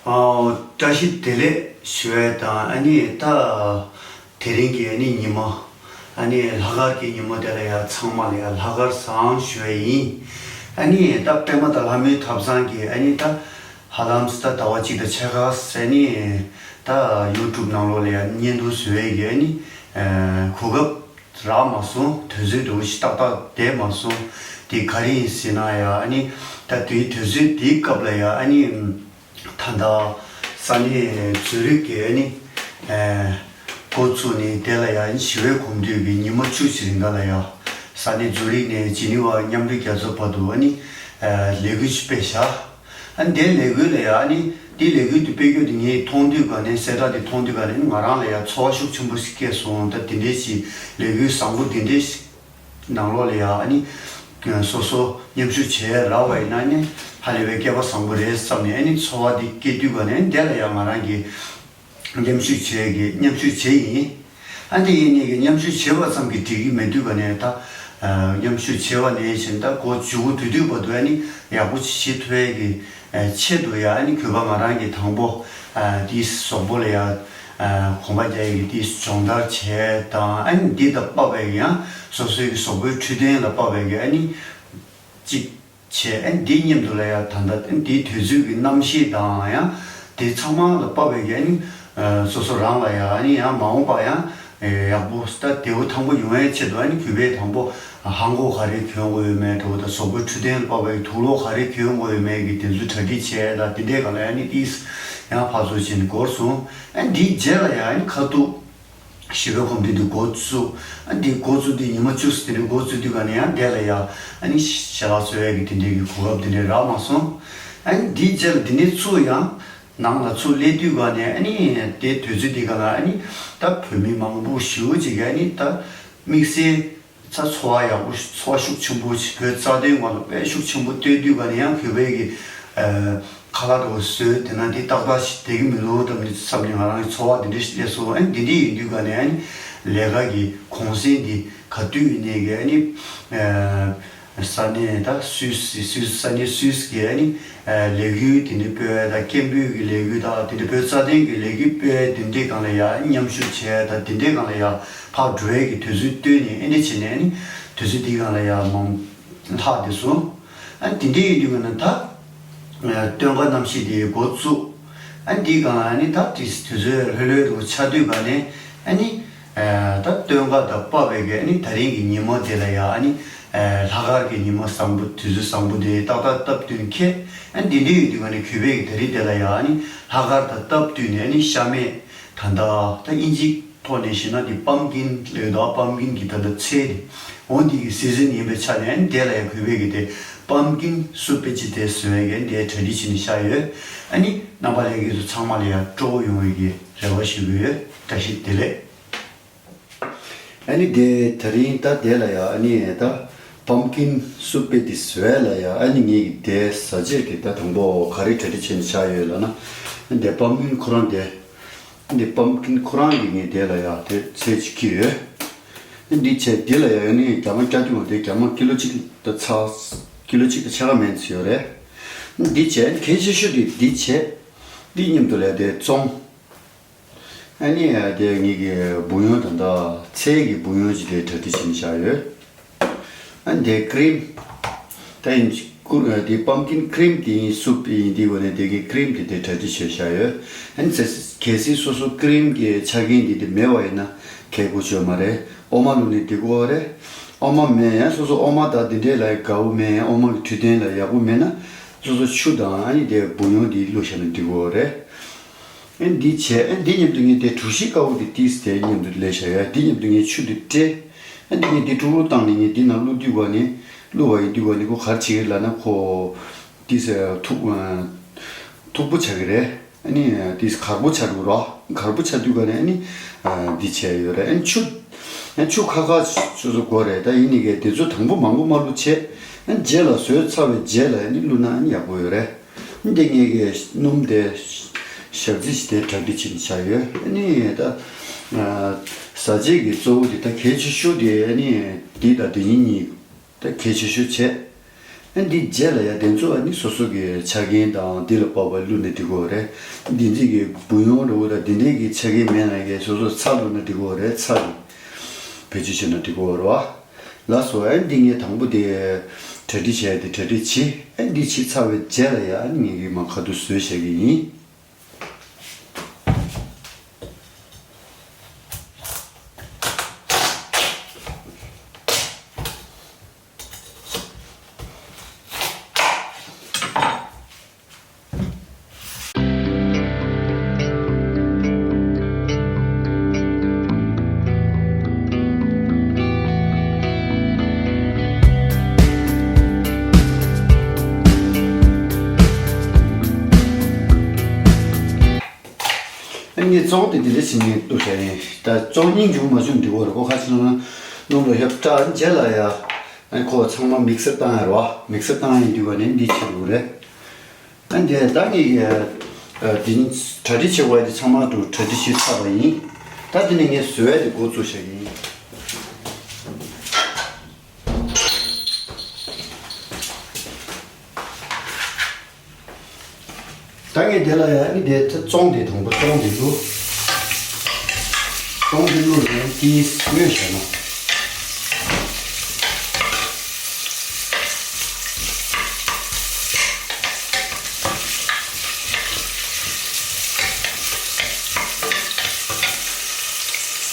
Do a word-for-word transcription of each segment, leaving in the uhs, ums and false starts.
ཨོ། བཀྲ་ཤིས་བདེ་ལེགས་ཞུ་ཡས་དང་། ཨ་ནི་ད་དེ་རིང་གི་ཨ་ནི་ཉིན་མོ། ཨ་ནི་ལྷག་དཀར་གྱི་ཉིན་མོ་དེ་ལ་ཡ་ཚང་མ་ལ་ཡ་ལྷག་དཀར་བཟང་ཞུ་ཡས་ཡིན། ཨ་ནི་ད་པདྨ་དང་ལྷ་མོའི་ཐབ་ཚང་གི་ཨ་ནི་ད་ཧ་ལམ་ད་ཟླ་བ་གཅིག་དང་ཕྱེད་ཀ་ཨ་ནི་ད་ཡུ་ཊུབ་ནང་ལོགས་ལ་ཡ་བརྙན་ཐུང་བཟོ་ཡས་ཀྱི་ཨ་ནི་གོ་སྐབས་རག་མ་སོང་། དུས་ཚོད་འདུག་ཞིག་ཏག་ཏག་བསྡད་མ་སོང་། དེ་ག་རེ་ཡིན་ཟེར་ན་ཡ་ཨ་ནི་ད་དུས་དུས་ཚོད་དེའི་སྐབས་ལ་ཡ་ཨ་ནི་ད་ལྟ་ས་གནས་ཛུ་རིག་གི་ཨ་ནི་འགོ་བཙུགས་ནས་དེ་ལ་ཡ་ཨ་ནི་ཞི་བའི་གོམ་བགྲོད་ཀྱི་ཉི་མ་བཅུ་ཞིག་རིང་ག་ལ་ཡ་ས་གནས་ཛུ་རིག་ནས་ཇི་ནི་ཝ་མཉམ་འབྲེལ་རྒྱལ་ཚོགས་བར་དུ་ཨ་ནི་ལས་འགུལ་ཞིག་སྤེལ་བཞག་ཨ་ནི་དེ་ལས་འགུལ་ལ་ཡ་ཨ་ནི་དེ་ལས་འགུལ་དུ་སྤེལ་རྒྱུ་དེ་ངས་མཐོང་དུས་ག་ནས་གསལ་བསྒྲགས་དེ་མཐོང་དུས་ག་ནས་ང་རང་ལ་ཡ་ཚོར་བ་ཤུགས་ཆེན་པོ་ཞིག་སྐྱེས་སོང་། ད་དེ་འདྲའི་ཞིག་ལས་འགུལ་བཟང་པོ་དེ་འདྲའི་ཞིག་ནང་ལོགས་ལ་ཡ་ཨ་ནི་སོ་སོ་མཉམ་ཞུགས་བྱས་རག་པ་ཡིན་ན་ནི་ཧ་ལས་པའི་སྐལ་པ་བཟང་པོ་རེད་བསམ་ནས་ཨ་ནི་ཚོར་བ་དེ་སྐྱེས་དུས་ག་ནས་དེ་ལ་ཡ་ང་རང་གི་མཉམ་ཞུགས་བྱས་ཀྱི་མཉམ་ཞུགས་བྱས་ཡིན། ཨ་འདི་ཡིན་ནས་ཀྱི་མཉམ་ཞུགས་བྱས་པ་ཙམ་གྱིས་འགྲིག་གི་མེད་དུས་ག་ནས་ད་མཉམ་ཞུགས་བྱས་པ་ནས་བཞིན་ད་འགོ་མཇུག་གུ་དུས་དུས་བར་དུ་ཨ་ནི་ཡག་པོ་བྱེད་ཐུབ་ཡས་ཀྱི་ཆེད་དུ་ཡ་ཨ་ནི་གུས་པ་ང་རང་གི་དང་པོ་དེའི་གཟུགས་པོ་ལ་ཡ་གོམ་པ་རྒྱག་ཡས་ཀྱི་དེའི་སྦྱོང་བརྡར་བྱས་དང་ཨ་ནི་འདི་དང་དཔག་པའི་ཡང་སོ་སོའི་གི་གཟུགས་པོའི་འཕྲོད་བསྟེན་ལ་དཔག་པའི་གི་ཨ་ནི་གཅིག་བྱས། ཨ་ནི་འདི་མཉམ་དུ་ལ་ཡ་ད་ལྟ་ཨ་ནི་འདིའི་དུས་ཚོད་ཀྱི་གནམ་གཤིས་དང་ཡང་དེ་ཚང་མ་ལ་དཔག་པའི་གི་ཨ་ནི་སོ་སོ་རང་ལ་ཡ་ཨ་ནི་ཡང་མ་འོངས་པ་ཡང་ཡག་པོ་ད་བདེ་པོ་ཐང་པོ་ཡོང་ཡའི་ཆེད་དུ་ཨ་ནི་གུས་པས་དང་པོ་ཧང་གོ་ག་རེ་གྱོན་དགོས་ཡོད་མེད་འགྲོ་ད་གཟུགས་པོའི་འཕྲོད་བསྟེན་ལ་དཔག་པའི་དུག་ལོག་ག་རེ་གྱོན་དགོས་ཡོད་མེད་ཀྱི་དེ་ཚོ་གྲ་སྒྲིག་བྱས། ད་དེ་འདྲའི་སྒང་ལ་ཨ་ནི་ཏིས་ཡང་ཕར་ཚུར་བྱས་ནས་འགོར་སོང་། ཨ་ནི་འདིའི་རྗེས་ལ་ཡ་ཨ་ནི་ཁ་ཐུག་ཞི་བའི་གོམ་བགྲོད་དེ་འགོ་བཙུགས། ཨ་འདི་འགོ་བཙུགས་དེ་ཉི་མ་བཅུ་ཙམ་དེ་འདྲའི་འགོ་བཙུགས་དུས་ག་ནས་ཡང་དེ་ལ་ཡ་ཨ་ནི་ཞལ་ལག་བཟོ་ཡས་ཀྱི་དེ་འདྲའི་གི་གོ་སྐབས་དེ་འདྲའི་རག་མ་སོང་། ཨ་ནི་འདིའི་རྗེས་ལ་དེ་ནས་ཚུར་ཡང་ནང་ལ་ཚུར་སླེབས་དུས་ག་ནས་ཨ་ནི་དེ་དུས་ཚོད་དེ་ག་ལ་ཨ་ནི་ད་བོད་མི་མང་པོ་ཞེ་པོ་ཅིག་གིས་ཨ་ནི་ད་དམིགས་བསལ་ཚ་ཚོར་བ་ཡག་པོ་ཚོར་བ་ཤུགས་ཆེན་པོ་ཞིག་བོད་རྩ་དོན་སྒང་ལ་དཔེ་ཤུགས་ཆེན་པོ་བཏོན་དུས་ག་ནས་ཡང་གུས་པའི་གི་ཁ་ལག་འདྲ་བོ་བཟོས་དེ་ན་འདི་ཏག་ཏག་ཞིག་བསྡད་ཀྱི་མི་འདུག་དམ་ནི་བསམ་ནས་ང་རང་གི་ཚོར་བ་འདི་འདྲ་ཞིག་སླེབས་སོང་། ཨ་ནི་འདི་འདྲ་ཡིན་དུས་ག་ནས་ཨ་ནི་ལས་ཀ་གི་གུང་སེང་འདི་ག་དུས་ཡིན་ནའི་གི་ཨ་ནི་ས་གནས་ད་སུད་སི་སུད་ས་གནས་སུད་སི་གི་ཨ་ནི་ལས་འགུལ་དེ་འདྲ་སྤེལ་ད་སྐད་འབོད་ཀྱི་ལས་འགུལ་ད་དེ་འདྲ་བོད་རྩ་དོན་གྱི་ལས་འགུལ་སྤེལ་དེ་འདྲའི་སྒང་ལ་ཡ་མཉམ་ཞུགས་བྱས་ད་དེ་འདྲའི་སྒང་ལ་ཡ་ཕར་འགྲོ་ཡས་ཀྱི་དུས་ཚོད་བཏོན་ནས་ཨ་འདྲ་བྱས་ནས་ཨ་ནི་དུས་ཚོད་འདིའི་སྒང་ལ་ཡ་མང་ལྷག་བསྡད་སོང་། ཨ་ནི་དེ་འདྲའི་ཡིན་དུས་ཀ་ན་ད་སྟོན་ཁ་གནམ་གཤིས་དེ་འགོ་བཙུགས། ཨ་ནི་དེའི་སྒང་ལ་ཨ་ནི་ད་དེ་དུས་ཚོད་ལྷོད་ལྷོད་དུ་ཆགས་དུས་ག་ནས་ཨ་ནི་ད་སྟོན་ཁ་དང་དཔག་པའི་གི་ཨ་ནི་ད་རིང་གི་ཉིན་མོ་དེ་ལ་ཡ་ཨ་ནི་ལྷག་དཀར་གྱི་ཉིན་མོ་བཟང་པོ་དུས་ཚོད་བཟང་པོ་དེ་ཏག་ཏག་སྟབས་བསྟུན་ཁེ། ཨ་ནི་དེ་འདྲའི་ཡིན་དུས་ག་ནས་གུས་པའི་གི་ད་རིང་དེ་ལ་ཡ་ཨ་ནི་ལྷག་དཀར་དང་སྟབས་བསྟུན་ནས་ཨ་ནི་ཤ་མེད་ད་ད་ད་ཨིན་ཇི་ཐོག་ནས་བཤད་ན་དེ་པམ་ཀིན་ལབ་ཡོད་དོ། པམ་ཀིན་གྱི་ད་ལྟ་ཚལ་དེ་འོ་འདི་གི་སི་ཛན་ཡིན་པའི་ཆ་ནས་ཨ་ནི་དེ་ལ་ཡང་གུས་པས་ཀྱི་དེ་པམ་ཀིན་སུབ་པེ་ཅི་དེ་བཟོ་བའི་གི་དེ་གྲ་སྒྲིག་བྱས་ནས་བཞག་ཡོད། ཨ་ནི་རྣམ་པ་ལྷན་རྒྱས་ཚོ་ཚང་མ་ལ་ཡང་སྤྲོ་པོ་ཡོང་བའི་གི་རེ་བ་ཞུ་གི་ཡོད། བཀྲ་ཤིས་བདེ་ལེགས། ཨ་ནི་དེ་ད་རིང་ད་དེ་ལ་ཡང་ཨ་ནི་ད་པམ་ཀིན་སུབ་པེ་དེ་བཟོ་ཡ་ལ་ཡང་ཨ་ནི་ངེད་ཀྱི་དེ་ཟ་ཆས་དེ་ད་དང་པོ་ག་རེ་གྲ་སྒྲིག་བྱས་ནས་བཞག་ཡོད་ལབ་ན་དེ་པམ་ཀིན་ཁོ་རང་དེ། འདི་པམ་ཀིན་ཁོ་རང་གི་ངས་དེ་ལ་ཡ་དེ་ཚད་ཅིག་ཁྱེར་ཡོད། འདི་བྱས་འདི་ལ་ཡ་ནི་རྒྱ་མ་སྐྱ་དུས་དེ་རྒྱ་མ་ཀི་ལོ་གཅིག་དང་ཚག་ཀི་ལོ་གཅིག་དང་ཕྱེད་ཀ་མན་ཙམ་ཡོད་རེད། འདི་བྱས་གལ་ཆེ་ཤོས་དེ་འདི་བྱས། འདི་མཉམ་དུ་ལས་དེ་བཙོང་། ཨ་ནི་ཡ་དེ་ངེད་ཀྱི་བུ་ཡོན་དང་ད་ཚལ་གྱི་བུ་ཡོན་ཅིག་དེ་གྲ་སྒྲིག་བྱས་ནས་བཞག་ཡོད། ཨ་ནི་དེ་ཀི་རིམ། ད་ཡིན་ཀུ་ཨ་དེ་པམ་ཀིན་ཀི་རིམ་དེ་ཡིན་སུབ་ཡིན་དེ་གོ་ནས་དེ་གི་ཀི་རིམ་དེ་དེ་གྲ་སྒྲིག་བྱས་བཞག་ཡོད། ཨ་ནི་ཚེ་གལ་སྲིད་སོ་སོ་ཀི་རིམ་གྱི་ཆ་རྐྱེན་དེ་དེ་མེད་པ་ཡིན་ན་གལ་དགོས་ཆོད་མ་རེད། འོ་མ་བླུགས་ནས་དེ་གོ་རེད། འོ་མ་མེད་ཡང་སོ་སོ་འོ་མ་དང་དེ་འདྲས་ལ་དགའ་བོ་མེད་ཡང་འོ་མ་གི་འཕྲོད་བསྟེན་ལ་ཡག་པོ་མེད་ན་སོ་སོ་ཆུ་དང་ཨ་ནི་དེ་བུ་ཡོན་དེ་བླུགས་བཞག་ན་དེ་གོ་རེད། ཨ་འདི་བྱས། ཨ་འདི་མཉམ་དུ་ངས་དེ་གྲུ་བཞི་དཀར་པོ་དེ་ཏིས་དེ་མཉམ་དུ་ལས་བྱ་ཡ། འདི་མཉམ་དུ་ངས་ཆུ་དེ་སྤྲད། ཨ་འདི་ངས་དེ་དཀྲུག་དཀྲུག་བཏང་ནས་ངས་འདི་ནང་བླུགས་དུས་ག་ནས་བླུགས་པ་ཡིན་དུས་ག་ནས་ཁོ་ག་རེ་བྱེད་ཀྱི་ལབ་ན་ཁོ་ཏིས་མཐུག་མཐུག་པོ་ཆགས་ཀྱི་རེད། ཨ་ནི་ཏིས་གར་པོ་ཆགས་འགྲོ་ར། གར་པོ་ཆགས་དུས་ག་ནས་ཨ་ནི་འདི་བྱས་ཡོད་རེད། ཨ་ནི་ཆུ་ཨ་ཆུ་ཁ་ཁ་སོ་སོ་དགོས་རེད། ད་ཡིན་ནི་གས་དེ་ཚོ་དང་པོ་མང་པོ་མ་བླུགས་བྱས། ཨ་རྗེས་ལ་བཟོས་ཚར་བའི་རྗེས་ལ་ཨ་ནི་བླུགས་ན་ཨ་ནི་ཡག་པོ་ཡོད་རེད། འདི་ངེད་ཀྱི་སྣུམ་དེ་ཞག་རྩི་ཞིག་དེ་གྲ་སྒྲིག་བྱེད་བྱ་ཡོད། ཨ་ནི་ད་ཟ་བྱེད་ཀྱི་གཙོ་བོ་དེ་ད་གལ་ཆེ་ཤོས་དེ་ཨ་ནི་འདི་དང་འདི་གཉིས་གཉིས་ད་གལ་ཆེ་ཤོས་བྱས། ཨ་འདི་རྗེས་ལ་ཡ་དེ་ཚོ་ཨ་ནི་སོ་སོ་གི་ཆ་རྐྱེན་དང་འདི་ལ་དཔག་པ་བླུགས་ནས་འགྲིག་གི་རེད། འདི་འདི་གི་བུ་ཡོང་འགྲོ་བ་དང་འདི་འདྲའི་གི་ཆ་རྐྱེན་མེད་ན་གི་སོ་སོ་ཚྭ་བླུགས་ན་འགྲིག་གི་རེད། ཚྭ་གི་བེད་སྤྱོད་བྱས་ན་འགྲིག་གི་རེད་བ། ལགས་སོ། ཨ་འདི་ངས་དང་པོ་དེ་གྲ་སྒྲིག་བྱས་ཏེ་གྲ་སྒྲིག་བྱེད། ཨ་འདི་བྱས་ཚར་བའི་རྗེས་ལ་ཡ་ཨ་ནི་ངས་གི་མ་ཁ་ཐུག་བཟོས་བྱ་གི་ཡིན། ཨ་ནི་བཙོང་དེ་འདི་འདྲ་བྱེད་ནས་གཏུབ་བྱ་ཡིན། ད་བཙོང་སྙིང་བྱུང་མ་བྱུང་འདི་གོ་རེད། ཁོ་ཁ་ཆེ་ན་ནང་ལ་ཡོད་དྲ་རྗེས་ལ་ཡ། ཨ་ནི་ཁོ་ཚང་མ་མིག་སར་བཏང་ཡ་རེད་བ། མིག་སར་བཏང་ཡ་ཡིན་དུས་ག་ནས་འདི་བྱེད་དགོས་རེད། ཨ་འདི་ད་ངས་ཀྱི་དེ་གྲ་སྒྲིག་བྱེད་དགོས་ཡ་དེ་ཚང་མ་དུ་གྲ་སྒྲིག་བྱེད་ཚར་བ་ཡིན། ད་དེ་ནས་ངས་བཟོ་ཡ་དེ་འགོ་བཙུགས་བྱ་གི་ཡིན། ད་ངས་དེ་ལ་ཡ་ཨ་ནི་དེ་བཙོང་དེ་དང་པོ་བཙོང་དེ་བླུགས། བཙོང་དེ་བླུགས་ནས་དེའི་སྔོན་བྱས་ན།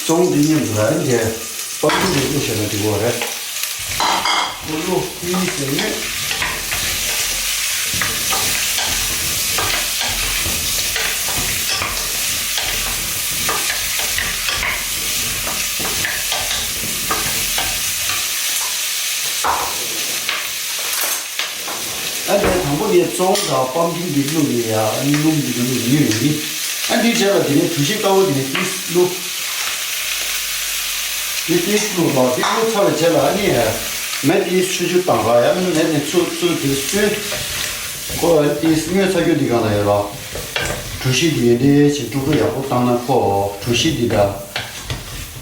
བཙོང་དེ་མཉམ་དུ་ལ་འདི་པགས་པ་དེ་བླུགས་བྱས་ན་འགྲིག་གི་རེད། ཀུ་ལུ་ཀུ་ཡི་ཟེར་ནས། ཨ་དེ་དང་པོ་ངས་བཙོང་དང་པམ་ཀིན་འདི་བླུགས་ནས་ཡ་ཨ་ནི་སྣུམ་འདི་ག་ལུགས་ཉོས་ཡིན། ཨ་འདི་རྗེས་ལ་དེ་ནས་གྲོ་ཞིབ་དཀར་པོ་དེ་ནས་ཏིས་བླུགས། དེ་ཏིས་བླུགས་ལ་དེ་བླུགས་ཚར་བའི་རྗེས་ལ་ཨ་ནི་མེ་ཏིས་ཆུ་ཆུ་བཏང་ར་ཡ་ཨ་ནི་མེ་ནས་ཚུར་ཚུར་དེ་སོན། ཁོ་ཨ་ནི་ཏིས་སྔོས་ཚར་རྒྱུ་འདི་གང་ལ་ཡོད་ལ། གྲོ་ཞིབ་དེ་དེ་ཆེ་དཀྲུག་དཀྲུག་ཡག་པོ་བཏང་ན་ཁོ་གྲོ་ཞིབ་འདི་འདྲ།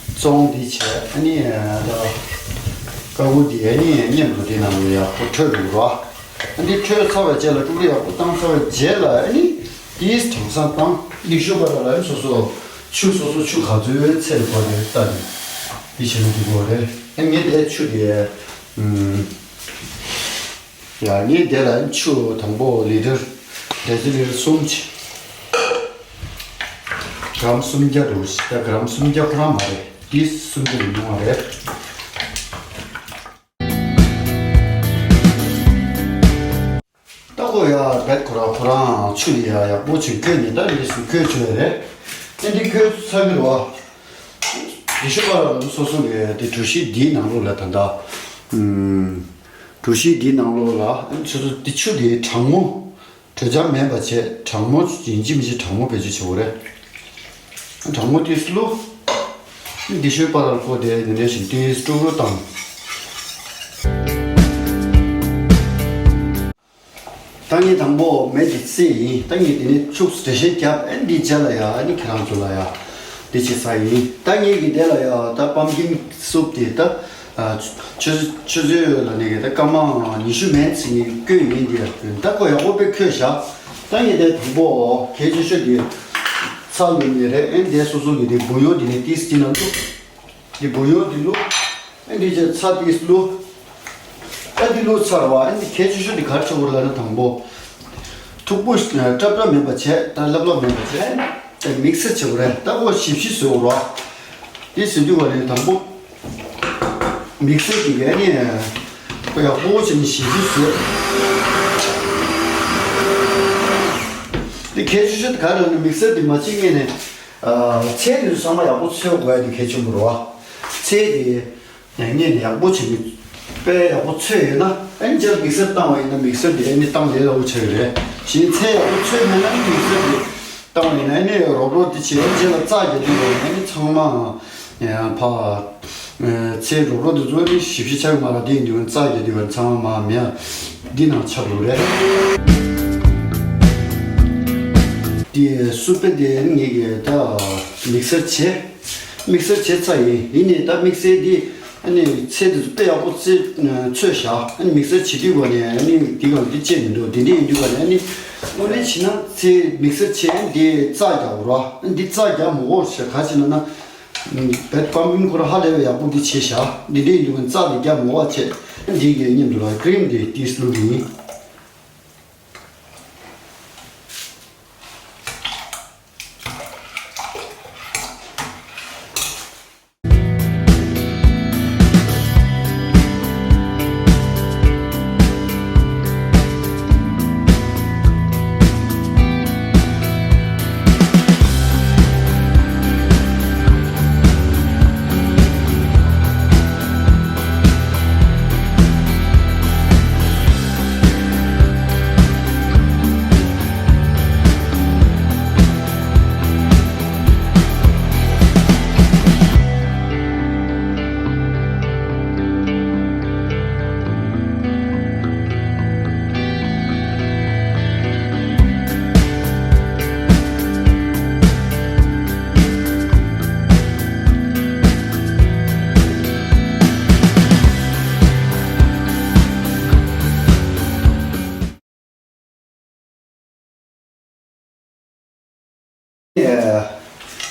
བཙོང་འདི་བྱས་ཨ་ནི་ད་ཀ་བུ་འདི་ཨ་ནི་མཉམ་དུ་དེ་ནང་ལ་ཡག་པོ་འཕྲོད་འགྲོ་ར། ཨ་འདི་འཕྲོད་ཚར་བའི་རྗེས་ལ་དཀྲུག་དཀྲུག་ཡག་པོ་བཏང་ཚར་བའི་རྗེས་ལ་ཨ་ནི་དེའི་གྲང་སར་བཏང་། འདི་ཤོག་པ་ལ་ལ་སོ་སོ་ཆུ་སོ་སོ་ཆུ་ག་ཚོད་ཚད་གོ་ནས་བལྟ་ནས་འདི་བྱེད་ན་འགྲིག་གོ་རེད། ཨ་ངས་དེ་ཆུ་དེ་ཨུམ། ཡ་ངས་དེ་ལ་ཆུ་དང་པོ་ལི་ཊར་ཌེ་སི་ལི་ཊར་གསུམ་བྱས། གྲམ་སུམ་བརྒྱ་འདུག་ད་གྲམ་སུམ་བརྒྱ་ཁོ་རང་མ་རེད། ཏིས་སུམ་བརྒྱ་ལས་ཉུང་བ་རེད། ད་ཁོ་ཡ་བེད་ཁོ་རང་ཁོ་རང་ཆུ་ཡ་ཡག་པོ་ཅིག་བསྐོལ་ནས་ད་འདི་སུ་བསྐོལ་ཆོག་ཡ་རེད། ཨེ་འདི་བསྐོལ་ཚར་གི་རེད་བ། དེ་ཤོག་པ་སོ་སོ་གི་དེ་གྲོ་ཞིབ་འདིའི་ནང་ལོགས་ལ་ད་ལྟ། ཨུམ། གྲོ་ཞིབ་འདིའི་ནང་ལོགས་ལ་ཨ་ནི་ཆུ་ཚོད་འདི་ཆུ་དེ་གྲང་མོ། དྲོད་འཇམ་མེད་པ་བྱས་གྲང་མོ་ཡིན་གཅིག་མིན་གཅིག་གྲང་མོ་བེད་སྤྱོད་བྱེད་དགོས་རེད། གྲང་མོ་དེ་བླུགས། འདི་ཤོད་པ་ལ་ཁོ་དེ་འདི་འདྲ་ཞིག་དེ་དཀྲུག་དཀྲུག་བཏང་། ད་ངས་དང་པོ་མེ་དེ་བསྲེས་ཡིན། ད་ངས་དེ་ནས་ཆུ་འདྲ་ཞིག་བརྒྱབ། ཨ་ནི་འདི་རྗེས་ལ་ཡ་ཨ་ནི་ཁྱེད་རང་ཚོ་ལ་ཡ་འདི་བྱེད་ས་ཡིན། ད་ངས་ཀྱི་དེ་ལ་ཡ་ད་པམ་ཀིན་སུབ་དེ་ད། ཆུ་ཆུ་ཚོད་ལ་ནས་ཀྱི་ད་སྐར་མ་ཉི་ཤུ་མན་ཚིག་ངས་བསྐོལ་ཡིན། དེ་ཡ་བསྐོལ་ད་ཁོ་ཡག་པོ་དཔེ་ཁོལ་བཞག་ད་ངས་དེ་དང་པོ་གལ་ཆེ་ཤོས་དེ་ཚྭ་བླུགས་ནས་རེད། ཨེ་འདི་སོ་སོ་གི་དེ་བུ་ཡོ་དེ་ནས་ཏིས་ཅི་ན་བླུགས། དེ་བུ་ཡོ་དེ་བླུགས། ཨེ་འདི་ཅི་ཚྭ་ཏིས་བླུགས། ཨེ་འདི་བླུགས་ཚར་བ་ཨེ་འདི་གལ་ཆེ་ཤོས་དེ་ག་རེ་བྱེད་དགོས་ལབ་ན་དང་པོ། མཐུག་པོ་སྲབ་སྲབ་མེད་པ་བྱས་ད་ལྷབ་ལྷབ་མེད་པ་བྱས། དེ་མིག་སར་བྱེད་དགོས་རེད། ད་ཁོ་ཞིབ་ཞིབ་བཟོས་དགོས་རེད། དེ་ཟིན་དུས་བ་ནས་དང་པོ། མིག་སར་གྱི་ཡ་ནི་ཁོ་ཡག་པོ་བྱས་ནས་ཞིབ་ཞིབ་བཟོས། དེ་གལ་ཆེ་ཤོས་དེ་ག་རེ་ལབ་ན་མིག་སར་དེ་མ་བྱེད་སྔོན་ནས། ཚལ་དེ་ཚོ་ཚང་མ་ཡག་པོ་འཚོལ་དགོས་ཡ་དེ་གལ་ཆེན་པོ་རེད་བ། ཚལ་དེ་ཡང་སྔོན་ནས་ཡག་པོ་བྱེད་ཀྱི་དཔེ་ཡག་པོ་འཚོལ་ཡོད་ན་ཨ་ནི་རྗེས་ལ་མིག་སར་བཏང་བ་ཡིན་ན་མིག་སར་དེ་ཨ་ནི་བཏང་ལས་སླ་པོ་ཆགས་ཀྱི་རེད། གཞན་ཚལ་ཡག་པོ་འཚོལ་མེད་ན་ཨ་ནི་མིག་སར་དེ་བཏང་བ་ཡིན་ན་ཨ་ནི་རོབ་རོབ་དེ་བྱེད་ཡ་རྗེས་ལ་རྩྭ་རྒྱག་དུས་ཡོད་ན་ཨ་ནི་ཚང་མ་ཕ། ཚེ་རོགས་རོགས་དེ་ཚོ་ནི་ཞིབ་ཞིབ་ཆགས་མ་ལ་དེ་ཡིན་དུས་རྩ་རྒྱས་དུས་ཚང་མ་མ་མེད་འདི་ནང་ཆགས་འགྲོ་རེད། དེ་སུ་པེ་དེ་ངེད་ཀྱི་ད་མིག་སར་བྱས། མིག་སར་བྱས་ཚར་ཡིན། ཡིན་ནའི་ད་དམིགས་བསལ་འདི་ ཨ་ནི་ཚལ་དེ་ཚོ་དཔེ་ཡག་པོ་ཚོས་ཚོས་བཞག་ཨ་ནི་མིག་སར་བྱེད་དུས་ག་ནས་ཨ་ནི་དེ་ག་ལ་དེ་བཅད་མི་འདུག་དེ་འདྲ་ཡིན་དུས་ག་ནས་ཨ་ནི་དངོས་གནས་བྱས་ན་ཚལ་མིག་སར་བྱས་ཨ་ནི་དེ་རྩ་རྒྱག་རོགས། ཨ་ནི་འདི་རྩ་རྒྱག་མ་དགོས་ཞེས་ག་བྱས་ན་ན། བེད་པམ་ཀིན་ཁོ་ར་ཧ་ལས་པའི་ཡག་པོ་འདི་བྱས་བཞག་འདི་འདྲ་ཡིན་དུས་ག་ནས་རྩ་དེ་རྒྱག་མ་དགོས་བྱས། ཨ་ནི་འདི་གའི་མཉམ་དུ་ལ་ཀི་རིམ་དེ་ཏིས་བླུགས་ཡིན།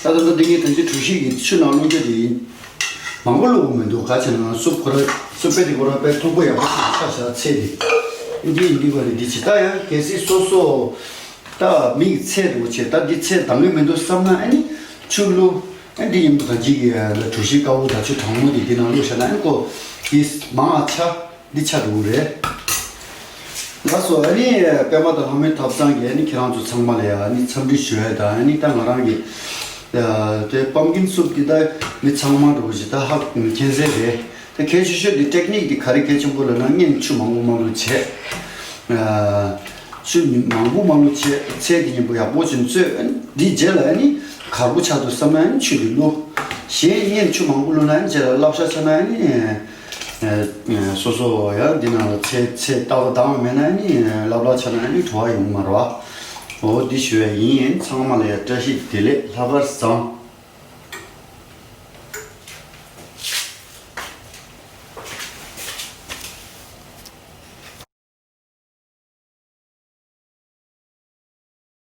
ད་ལྟ་འདི་ངས་ད་ཅི་གྲོ་ཞིབ་ཀྱི་ཆུ་ནང་བླུགས་རྒྱུ་དེ་ཡིན། མང་པོ་བླུགས་དགོས་མི་འདུག་ག་བྱས་ན་སུབ་ཁོ་ར་སུབ་པའི་དེ་ཁོ་ར་དཔེ་མཐུག་པོ་ཡག་པོ་ཞིག་ཆགས་བཞག་ཚལ་དེ། འདི་ཡིན་འདི་བ་རེད་འདི་བྱེད་ད་ཡང་གལ་སྲིད་སོ་སོ་ད་མིག་ཚལ་འདུག་བྱས་ད་འདི་ཚལ་འདང་གི་མི་འདུག་བསམ་ན་ཨ་ནི་ཆུ་བླུགས། ཨ་འདི་ཡིན་པ་ད་ཅི་གི་གྲོ་ཞིབ་དཀར་པོ་ད་ཆུ་གྲང་མོ་དེ་འདི་ནང་བླུགས་བཞག་ན་ཨ་ནི་ཁོ་འདི་མང་ཆ། འདི་ཆ་འགྲོ་གི་རེད། ལགས་སོ། ཨ་ནི་པད་མ་དང་ལྷ་མོའི་ཐབ་ཚང་གིས་ཨ་ནི་ཁྱེད་རང་ཚོ་ཚང་མ་ལ་ཡ་ཨ་ནི་འཚམས་འདྲི་ཞུ་ཡ་དང་ཨ་ནི་ད་ང་རང་གི་དེ་པམ་ཀིན་སུབ་འདི་ད་མི་ཚང་མ་འགྲོ་གི་ད་ཧ་མཁྱེན་གསལ་རེད། ད་གལ་ཆེ་ཤོས་འདི་ཊེག་ནིག་འདི་ག་རེ་གལ་ཆེན་པོ་ལབ་ན་སྔོན་ཆུ་མང་པོ་མ་བླུགས་བྱས། ཆུ་མང་པོ་མ་བླུགས་བྱས་ཚལ་འདི་མཉམ་པོ་ཡག་པོ་ཅིག་བཙོས། ཨ་ནི་འདི་རྗེས་ལ་ཨ་ནི་གར་པོ་ཆགས་འདུག་བསམ་ན་ཨ་ནི་ཆུ་འདི་བླུགས། གཞན་སྔོན་ཆུ་མང་པོ་བླུགས་ན་ཨ་ནི་རྗེས་ལ་བསླབ་བྱ་ཆགས་ན་ཨ་ནི། སོ་སོ་ཡང་འདི་ནང་ལ་ཚེ་ཚེ་ལྟ་བ་དང་མེད་ན་ནི་ལབ་ལ་ཆ་ན་ནི་བྲོ་བ་ཡོང་མ་རེད་བ། འོ་འདི་ཞུ་ཡ་ཡིན། ཚང་མ་ལ་ཡ་བཀྲ་ཤིས་བདེ་ལེགས། ལྷག་དཀར་བཟང་